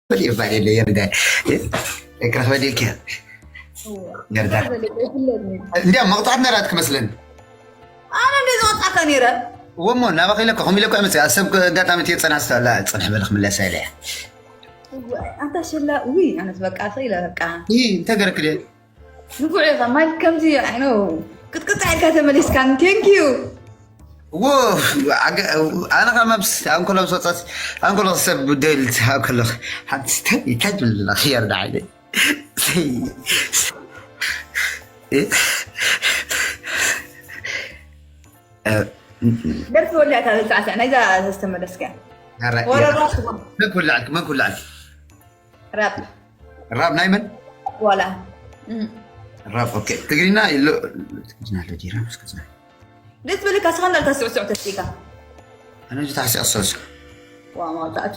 ይባል የለ የርዳ ክረኽበ ደልኪ። የርዳ እንዲያ መቕጣት ነራት ክመስለኒ። ኣነ እንደ ዝወጣካ ነይረ። ወሞ ናባኸ ኢለካ ከምኡ ኢለካ መፅእ ኣብ ሰብ ኣጋጣሚ ትየ ፀናሕ ስታላ ፅንሕ በለ ክምለሳ ኢለ እያ። ኣንታ ሸላ ውይ ኣነስ በቃ ሰ ኢለ በቃ። ይህ እንተገረክ ድየ ንፉዕ ኢኻ ማይክ ከምዚ ኣይ ኖ ቅጥቅጥ ኢልካ ተመሊስካን ቴንክ ዩ። ኣነ ካብ መብስ ኣንኮሎም ሰፀት ኣንኮሎ ሰብ ደልት ኣንኮሎ ሓንቲ እንታይ ትብል ኣለኻ? ክያር ዳዓይ ደርፊ ወላእካ ዘሳዕስዕ ናይዛ ዝተመለስካ መን ኩላዕልክ መን ኩላዕልክ ራብ ራብ ናይ መን ዋላ ራብ ኦኬ ትግርኛ ይሎ ትግርኛ ኣሎ ዲራ መስከዛ ደስ በለካ ስኻ እንዳልካ ስዕስዕ ተስኢካ ኣነ ጅ ታሕሲ ኣሰስ ዋ ማውጣቱ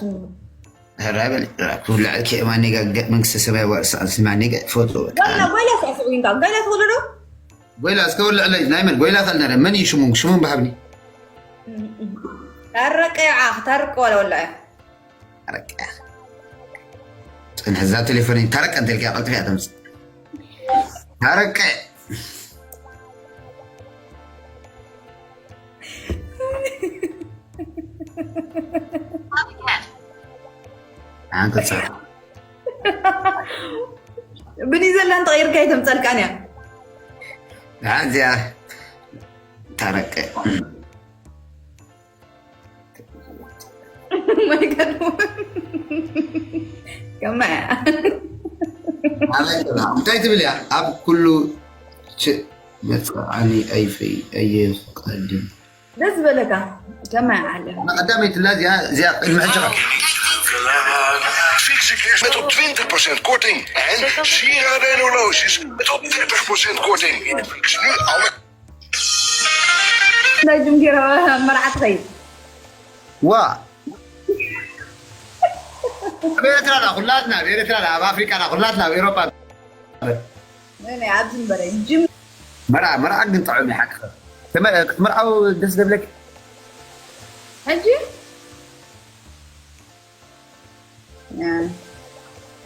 ራበል ኩላዕልክ የማኔጋ መንግስተ ሰማይ ዋርሳ ስማኔጋ ፎቶ ዋላ ዋላ ስዕስዕ ዊንካ ጋላ ትኸሎ ዶ ጎይላ እስከ ወልዕለይ ናይ መን ጎይላ ከልነረ መን እዩ ሽሙን ሽሙን ባህብኒ ታረቀ ይዓ ታርቀ ዋላ ወላ ታረቀ ፅንሕ እዛ ቴሌፎን ታረቀ እንተልካ ቀልጥፍ እያ ተምፅእ ታረቀ ዓንክልፃ ብኒ ዘላን ተቐይርካ ይተምፀልካን እያ እዚኣ ታረቀ ማይገርም ከማያ እንታይ ትብል እያ ኣብ ኩሉ ችእ መፅዓኒ ኣይፈይ ኣየፍቀድን ደስ ዝበለካ ከማያ ዓለ ቀዳመይቲ ላ እዚኣ እዚኣ ቅድሚ ሕጂ Fix your cash metal twenty percent korting en zero renoraties tot dertig procent korting. Nu alle ናይ ጅምጌራ መርዓ ትኸይድ ዋ ኣብ ኤርትራና ኩላትና ኣብ ኤርትራና ኣብ ኣፍሪቃና ኩላትና ኣብ ኤሮጳ ናይ ኣብዚ ምበረ ጅም መርዓ መርዓ ግን ጥዑም ይሓቅኸ ክትምርዓው ደስ ደብለክ ሕጂ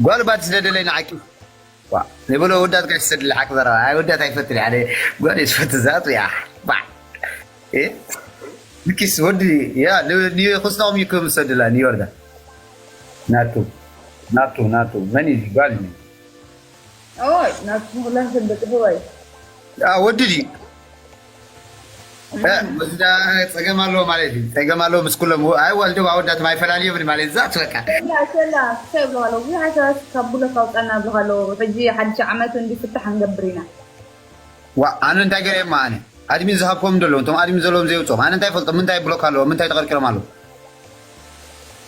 ጓል ባት ስደደለይ ንዓቂ ይበሎ ወዳት ጋሽ ሰድለ ሓቂ ዘረባ ኣይ ወዳት ኣይፈትል ሓደ ጓል ስፈት ዛቱ ያ ልኪስ ወዲ ያ ክስታኦም ይክም ሰድላ ኒወርዳ ናቱ ናቱ ናቱ መን እዩ ጓል እዩ ኦይ ናቱ ሁላን ሰበጥ ህዋይ ወዲ ድዩ ወስዳ ፀገም ኣለዎ ማለት እዩ ፀገም ኣለዎ ምስ ኩሎም ኣይ ዋልዶ ኣወዳት ማይፈላለዮም ማለት እዛ ትበቃ ላ ክሰብ ኣለዎ ብዙሓት ሰባት ካብ ብሎክ ኣውፃና ብሎክ ኣለዎ ሕጂ ሓድሽ ዓመት እንዲ ፍታሕ ንገብር ኢና ዋ ኣነ እንታይ ገርየማ ኣነ ኣድሚን ዝሃብኮም እንደለዉ እቶም ኣድሚን ዘለዎም ዘይውፅኦም ኣነ እንታይ ፈልጦ ምንታይ ብሎክ ኣለዎ ምንታይ ተቐርቂሮም ኣለዉ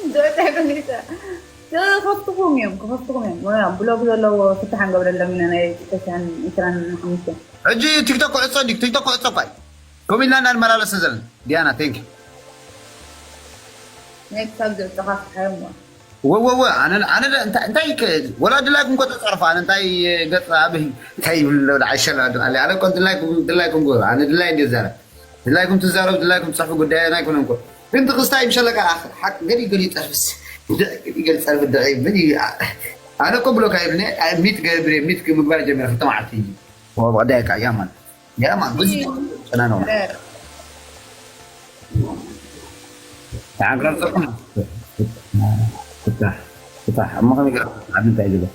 እንታይ በሊፀ ክኸፍትኹም እዮም ክኸፍትኹም እዮም ብሎክ ዘለዎ ፍታሕ ንገብረሎም ኢና ናይ ተስያን ኢስራን ሓሙሽተ ሕጂ ቲክቶክ ክዕፆ ዲ ቲክቶክ ክዕፆ እኳ እዩ ከምኡ ኢልና እናንመላለሰ ዘለና ዲያና ቴንክ ናይ ክሳብ ዘዕፀኻ ፍትሓዮም ወወወ ኣነ ኣነ እንታይ ወላ ድላይኩም ኮ ተጻርፉ ኣነ እንታይ ገጽ ኣብ እንታይ ይብሉ ኣለዉ ዓሸላ ኣለ ኣነ ኮ ድላይኩም ድላይኩም ጎ ኣነ ድላይ እንደ ዛረ ድላይኩም ትዛረቡ ድላይኩም ትጽሕፉ ጉዳይ ኣይኮነን ኮ ግን ትክስታይ ምሸለካ ሓቅ ገዲ ገዲ ጸርፍስ ገዲ ገዲ ጸርፍ ደዒ ምን ኣነ ኮ ብሎካ ይብልኒ ሚት ገብር ሚት ምግባር ጀመረ ክልተ መዓልቲ እዩ ወባዕዳይ ቃያ ማለት ያማ ብዙ ጨና ነው። ተዓንቀርጸኩም ፍታሕ ፍታሕ እሞ ከመይ ገይርካ ኣብ ምንታይ ዝብል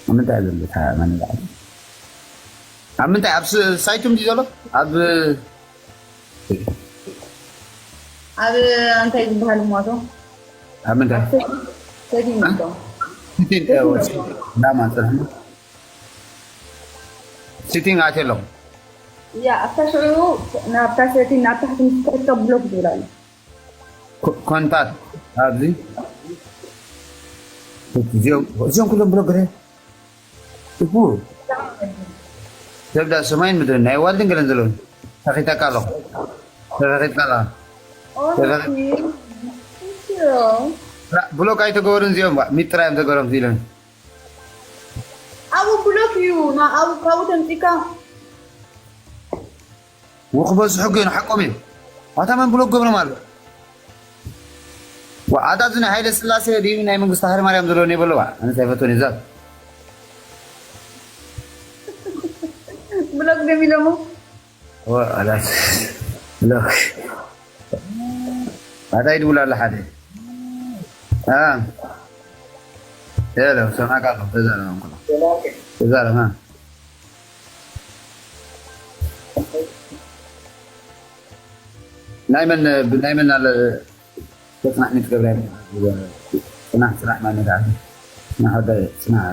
ኣብ ምንታይ ዝብል ፍታሕ መን ይበዓል ኣብ ምንታይ ኣብ ሳይቱም ድዩ ዘሎ ኣብ ኣብ እንታይ ዝበሃል እሞ ኣቶ ኣብ ምንታይ ሰቲን እኮ ዳማ ጽንሕና ሲቲንግ ኣትየ ኣለኹ ያ ኣብታ ሽዑ ናብታ ሰቲ ናብ ታሕቲ ምስ ትርከብ ብሎክ ዝብል ኣሎ ኮንታት ኣብዚ እዚኦም እዚኦም ኩሎም ብሎክ ገለ እቡ ሰብዳ ሰማይን ምድርን ናይ ዋልድን ገለን ዘለውን ተኺተካ ኣለኹ ተኺትካ ኣለኻ ብሎክ ኣይተገበሩን እዚኦም ሚጥራ እዮም ተገበሮም ኢለን ኣብኡ ብሎክ እዩ ኣብኡ ካብኡ ተምፂካ ወክበዝሑ ግን ሓቆም እዮም ኣታ መን ብሎክ ገብሮም ኣሎ ወዓታ እዚ ናይ ሃይለ ስላሴ ድዩ ናይ መንግስቱ ሃይለ ማርያም ዘለዎ ኔበለዋ ኣነስ ኣይፈትወን እዛ ብሎክ ገሚሎሞ ወዓላት ብሎክ ኣታ ይድውል ኣሎ ሓደ አ የለ ሰማዕካ ኣለኹ ተዛረብ እንኩሎ ተዛረብ አ ናይ መን ናይ መን ኣለ ተጽናሕ ሚት ገብርኤል ጽናሕ ጽናሕ ማን ዳ ጽናሕ ወደ ጽናሕ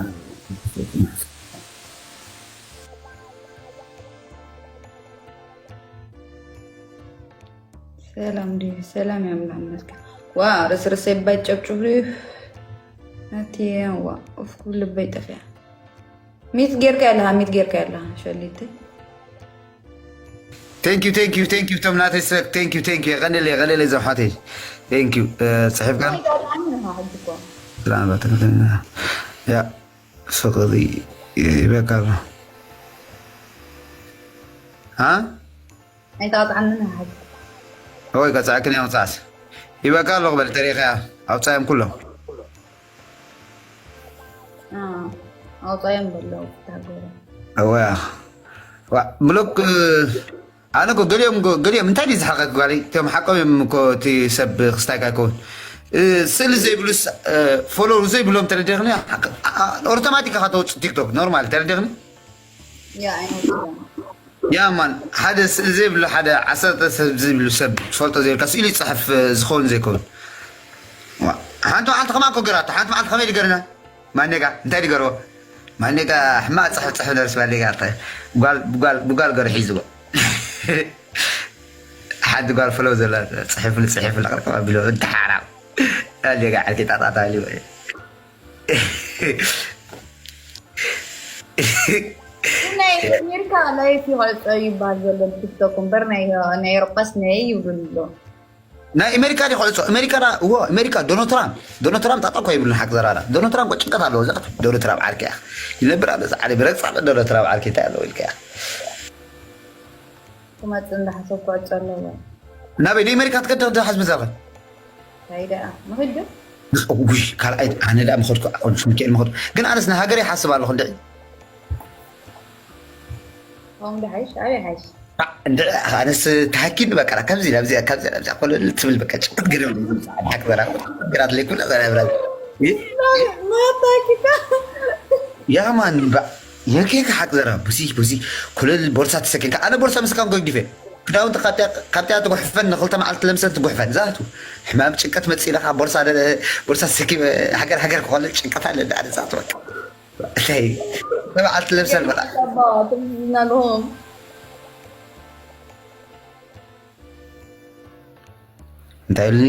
ሰላም ድዩ ሰላም ያምላ መስካ ዋ ርስርሰይ ባይ ጨብጭቡ ድዩ እቲ ዋ ኡፍ ልበይ ጠፍያ ሚት ጌርካ ኣለኻ ሚት ጌርካ ኣለኻ ሸሊተይ Thank you, thank you, thank you. ቶም ናተይ ስበክ thank you, thank you. የቐንል የቐንል እዞም ሓተይ thank you. ጽሒፍካ ያ ፍቕሪ ይበካ ኣሎ። ሃ ኣይተቐጥዓንን ሃ ወይ ቀጻዕክን ያውጻስ ይበካ ኣሎ ክበል ተሪኸያ ኣውጻዮም ኩሎም ኣውጻዮም በለው ታገሩ እወ ዋ ብሎክ ኣነ እኮ ገሊኦም እኮ- ገሊኦም እንታይ ድዩ ዝሓቀክ ጓለይ እቶም ሓቆም እዮም እኮ እቲ ሰብ ክስታይካ ይከውን እ፣ ስእሊ ዘይብሉ ፎሎወር ዘይብሎም ተረዲኽኒ ኦቶማቲክ ኢኻ ተወፅእ ቲክቶክ ኖርማል ተረዲኽኒ ያ ኣይነውፅኦም ያ ማን ሓደ ስእሊ ዘይብሉ ሓደ ዓሰርተ ሰብ ዘይብሉ ሰብ ትፈልጦ ዘይብልካ ስእሊ ይፅሕፍ እ፣ ዝኸውን ዘይከውን ዋ፣ ሓንቲ መዓልቲ ከማ እኮ ገራቶ ሓንቲ መዓልቲ ከመይ ድገርና ማኔጋ እንታይ ድገርዎ ማኔጋ ሕማቅ ፅሕፍ ፅሕፍ ነርስ ማኔጋ ተ- ጓል ብጓል ብጓል ገሩ ሒዝዎ ሓንቲ ጓል ፍለው ዘላ ፅሕፍሉ ፅሕፍሉ ቅርቅብ ኣቢሎ እንተሓራም ማኔጋ ዓርኪ ጣጣታ ኣሊዎ ናይ ኣሜሪካ ላይፍ ይቐልፀ ይበሃል ዘሎ ቲክቶክ እምበር ናይ ናይ ኤሮጳስ ናይ ይብሉ ኣሎ ናይ ኣሜሪካ ዲ ክዕፆ ኣሜሪካ ዳ እዎ ኣሜሪካ ዶናልድ ትራምፕ ዶናልድ ትራምፕ ጣጣ እኮ ይብሉ ሓቂ ዘራዳ ዶናልድ ትራምፕ እኮ ጭንቀት ኣለዎ እዛ ዶናልድ ትራምፕ ዓርኪ እያ ይነብር ኣሎ ዛ ዓለ ብረግፃ ዶናልድ ትራምፕ ዓርኪ እንታይ ኣለዎ ኢልካ እያ ክመፅእ እንዳሓሰብኩ ዕፆ ኣለዎ ናበይ ንኣሜሪካ ትከደ ዶ ሓስብ ዘለኸ እንታይ ደኣ ንኽድ ዶ ውይ ካልኣይ ኣነ ዳ ምኸድኩ ሚካኤል ምኸድኩ ግን ኣነስ ንሃገር ይሓስብ ኣለኹ እንድዒ ከምኡ ዶ ሓይሽ ኣበይ ሓይሽ እንድዒ ኣነስ ተሃኪኒ በቃ ካብዚ ናብዚ ካብዚ ናብዚ ኮለል ትብል በቃ ጭቅት ገለ ሓቅበራ ግራት ለይኩለ ብራ ማታኪካ ያማን ባ የኬክ ሓቅ ዘራ ቡሲ ቡሲ ኩለል ቦርሳ ተሰኪንካ ኣነ ቦርሳ ምስካም ገጊፈ ክዳውንቲ ካብቲያ ትጉሕፈን ንክልተ መዓልቲ ለምሰን ትጉሕፈን ዛቱ ሕማም ጭንቀት መፅኢለካ ቦርሳ ቦርሳ ተሰኪመ ሃገር ሃገር ክኾነ ጭንቀት ኣለ ዳ ዛቱ በቃ እንታይ መዓልቲ ለምሰን በላ ትምዝናለኹም እንታይ ኢሉኒ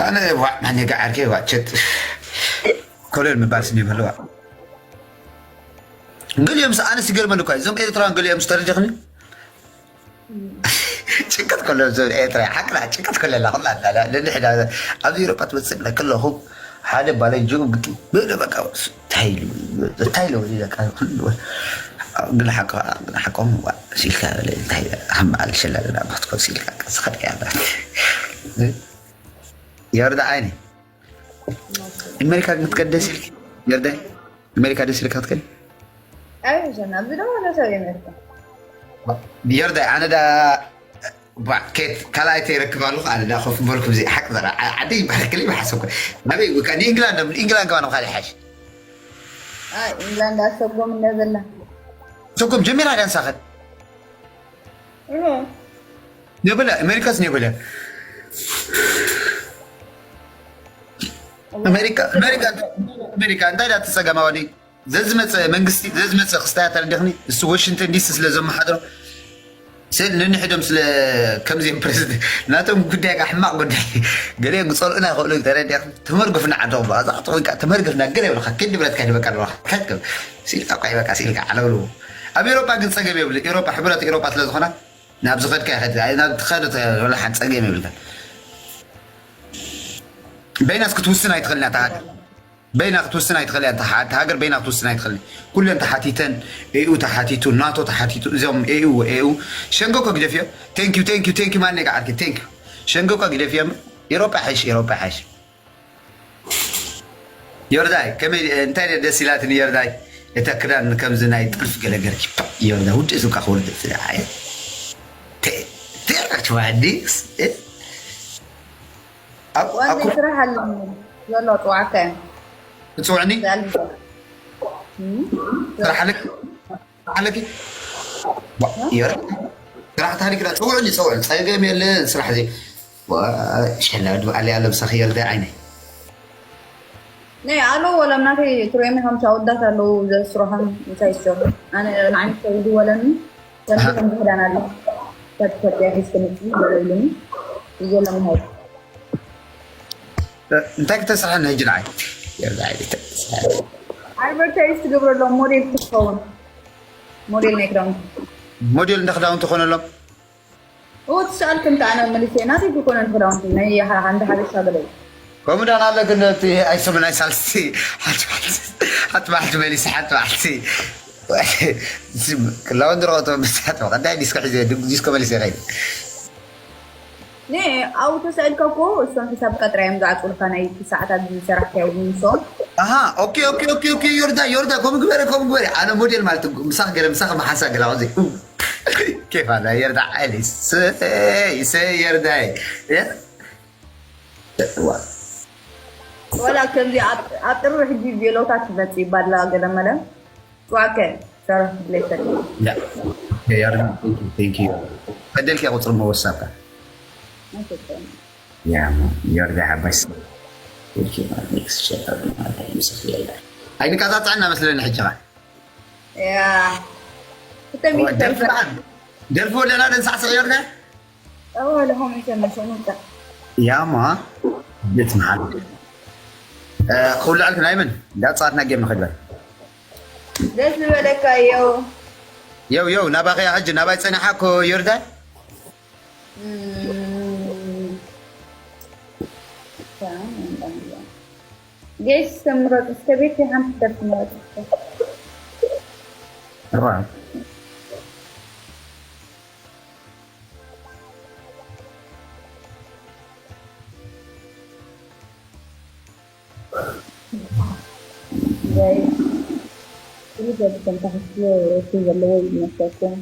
ኣነ ዋ ማን የጋ ዓርከይ ዋ ቸጥ ኮለል ምባል ስኒ በለዋ ገሊኦም ኣነ ሲገርመን እኳ እዞም ኤርትራን ገሊኦም ዝተረጀኽኒ ጭንቀት ከሎ ሰብ ኤርትራ ሓቅና ጭንቀት ከለላ ኩላ ነንሕዳ ኣብዚ ኤሮጳ ትመፅእ ብለክ ኣለኹ ሓደ ባለጅኡ ግጥም ብለ በቃ እንታይ ኢሉ እንታይ ኢሉ በቃ ኩሉ ግን ሓቆ ግን ሓቆም ሲልካ በለ እንታይ ከም በዓል ሸላ ገዳ ክትኮን ሲልካ ቀስኸት ያላ የርዳ ዓይኒ ኣሜሪካ ግን ትከድ ደስ ኢልኪ የርዳ ኣሜሪካ ደስ ኢልካ ትከድ ኣይ ሸና ኣብዚ ደሞ ለሰብ የመርካ የርዳ ኣነ ዳ ኬት ካልኣይ ተይረክብ ኣለኹ ኣነ ዳ ኮፍ በልኩ ብዚ ሓቅ ዘራ ዓደይ ይባርክልይ ብሓሰብኩ ናበይ ወይ ከኣ ንኢንግላንድ ዶ ኢንግላንድ ከማ ንኻሊ ሓሽ ኢንግላንድ ኣሰጎም እንዳ ዘላ ሰጎም ጀሚራ ዳንሳኸት የብለ ኣሜሪካስ የብለ ኣሜሪካ ኣሜሪካ ኣሜሪካ እንታይ ዳ ተጸገማ ወዲ ዘዝመፀ መንግስቲ ዘዝመፀ ክስታይ ተረዲኽኒ እሱ ዋሽንግተን ዲሲ ስለ ዘመሓድሮ ስል ንንሕዶም ስለ ከምዚኦም ፕሬዝደንት ናቶም ጉዳይ ካ ሕማቕ ጉዳይ ገሊኦም ክፀልኡና ይኽእሉ ተረዲኽ ተመርግፍና ዓዶም በቃ ዛዕቶ ወይ ከዓ ተመርግፍና ገለ ይብልካ ክንዲ ብረትካ ይድበቃ ኣለካ ከትከብ ሲልካ እኳ ይበቃ ሲልካ ዓለብሉ ኣብ ኤሮፓ ግን ፀገም የብሉ ኤሮፓ ሕብረት ኤሮፓ ስለ ዝኾና ናብ ዝኸድካ ይኸድ ናብ ትኸድ ወላ ሓን ፀገም የብልካ በይናስ ክትውስን ኣይትኽእልና ተሃደ በይና ክትውስን ኣይትኽእል እያ። እታ ሓ- እታ ሃገር በይና ክትውስን ኣይትኽእል። ኩለን ተሓቲተን፣ ኤኡ ተሓቲቱ፣ ናቶ ተሓቲቱ፣ እዚኦም ኤኡ ኤኡ ሸንጎ እኮ ግደፍዮ። Thank you, thank you, thank you ማን ነጋ ዓርኪ፣ thank you። ሸንጎ እኮ ግደፍዮ። ኤሮጳ ሓይሽ፣ ኤሮጳ ሓይሽ። ዮርዳይ ከመይ፣ እንታይ ደስ ኢላትኒ ዮርዳይ። እታ ክዳን ከምዚ ናይ ጥልፍ ገለገርኪ፣ ዮርዳይ ውድእ ሱቃ ክወርድ ስለ ኣየ። ቴራች ዋዲስ ኣብ ዋንዴ ስራሕ ኣለኒ ዘሎ፣ ፅዋዕካ እዩ። ትፅውዕኒ ዛልሚ ስራሕ ኣለኪ፣ ስራሕ ኣለኪ። ባ- የረ ስራሕ ታሪክ ዳ፣ ፅውዕኒ፣ ፅውዕኒ፣ ፀገም የለ። ስራሕ እዚ ሸላ ድበዓል ያለ ምሳኺ ዮርዳይ ዓይነይ። ናይ ኣለዉ ወላ ናተይ ትርእዮም ኢኹም፣ ኣወዳት ኣለዉ ዘስርሖም እንታይ ይሰርሑ። ኣነ ንዓይነት ተውዱ ወለኒ ከምዚ ኣሃ። ከምዚ ክዳን ኣሎ ሰብ ኢትዮጵያ ሒዝኪ ምፂ ገለ ኢሉኒ። ይዘሎም ሃይ እንታይ ክተስርሐኒ ሕጂ ንዓይ? ዮርዳይ ተስርሐኒ። ኣድቨርታይዝ ትገብረሎም ሞዴል ክትኸውን፣ ሞዴል ናይ ክዳውንቲ። ሞዴል እንደ ክዳውንቲ ኮነሎም። እዎ ትሰኣልክ እንተ ኣነ መሊሰ ናተይ ክኮነ ክዳውንቲ ናይ ሓ- ሓንቲ ሓበሻ ገለ እዩ። ከምኡ ዳን ኣሎ ግን እቲ ኣይሰሙን ናይ ሳልስቲ ሓንቲ መዓልቲ፣ ሓንቲ መዓልቲ መሊሰ ሓንቲ መዓልቲ ክላውን ድረቐቶ መሳት ቀዳይ ዲስኮ ሒዘ ዲስኮ መሊሰ ይኸይድ። ን ኣብኡ ተሳኢልካ እኮ እሶም ሒሳብ ቀጥራ እዮም ዝዓፅሉካ፣ ናይ ሰዓታት ዝሰራሕካዮ ንሶም። ኣሃ ኦኬ ኦኬ ኦኬ ኦኬ። ዮርዳ ዮርዳ ከምኡ ግበረ ከምኡ ግበረ። ኣነ ሞዴል ማለት ምሳኽ ገለ ምሳኽ መሓሳ ገለ ኣብዚ ኬፍ ኣለ። ዮርዳ ዓሊ ሰይ ሰይ ዮርዳይ ዋ ወላ ከምዚ ኣብ ኣብ ጥሪ ሕጂ ቬሎታት ትመፅእ ይባላ ገለመለ። ጨዋከ ሰራሕ ድሌተል ያ ዮርዳ ቴንክ ዩ። በደልኪ ቁፅሪ መወሳካ ያ ዮርዳ ሓባሽ ኣይንቀፃፀዐና መስለኒ ሕጂ ኸ ያ ክተሚ ደርፊ ደኣ ደርፊ ወለና ደንሳዕስዕ ዮርዳ ኣዋለ ሆም ይተመሸ ምምጣ ያማ ቤት መሓል ክውልዐልክ ናይ ምን እንዳፅዋትና ጌም ንኽግበር ደስ ዝበለካ የው የው የው ናባኸያ ሕጂ ናባይ ፀኒሓ እኮ ዮርዳ ጌስ ተምረጡ እስከ ቤት ሓንቲ ደርፊ ምረጡ እስከ እዋ ወይ ይገብ ከም ተሕስዮ ሮቲ ዘለዎ ይመስለኩም